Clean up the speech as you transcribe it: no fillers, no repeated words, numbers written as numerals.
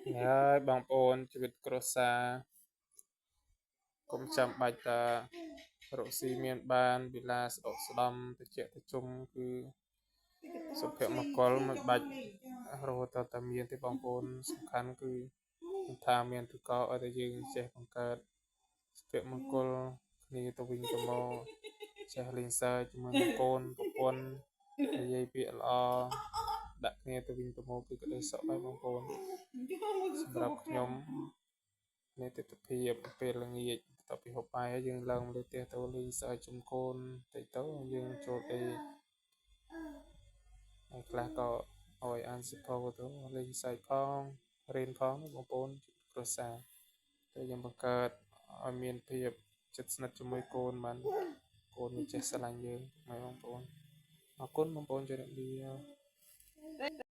ហើយបងប្អូនជីវិតគ្រួសារកុំចាំបាច់តារកស៊ីមានបានវិឡាស្ដុកស្ដំតិចតិជុំគឺសុភមង្គលមិនបាច់រហូតតែមានទេបងប្អូនសំខាន់គឺមិនថាមានឬក៏ឲ្យតែយើងចេះបង្កើតសុភមង្គលគ្នាទៅវិញទៅមកចេះលេងសើចជាមួយនឹងកូនប្រពន្ធនិយាយពាក្យល្អដាក់គ្នាទៅវិញទៅមកគឺក្តីសុខហើយបងប្អូនសម្រាប់ខ្ញុំនេះទស្សនភាពពេលល្ងាចបន្ទាប់ពីហូបបាយហើយយើងឡើងលើផ្ទះទៅលេងសើចជុំកូនតិចទៅយើងចូលដេកហើយខ្លះក៏ឲ្យអានសៀវភៅទៅលេងសើចផងរៀនផងបងប្អូនគ្រួសារតែយើងបង្កើតឲ្យមានភាពជិតស្និទ្ធជាមួយកូនបានកូនវាចេះស្រឡាញ់យើងម៉ែបងប្អូនអរគុណបងប្អូនជម្រាបលា។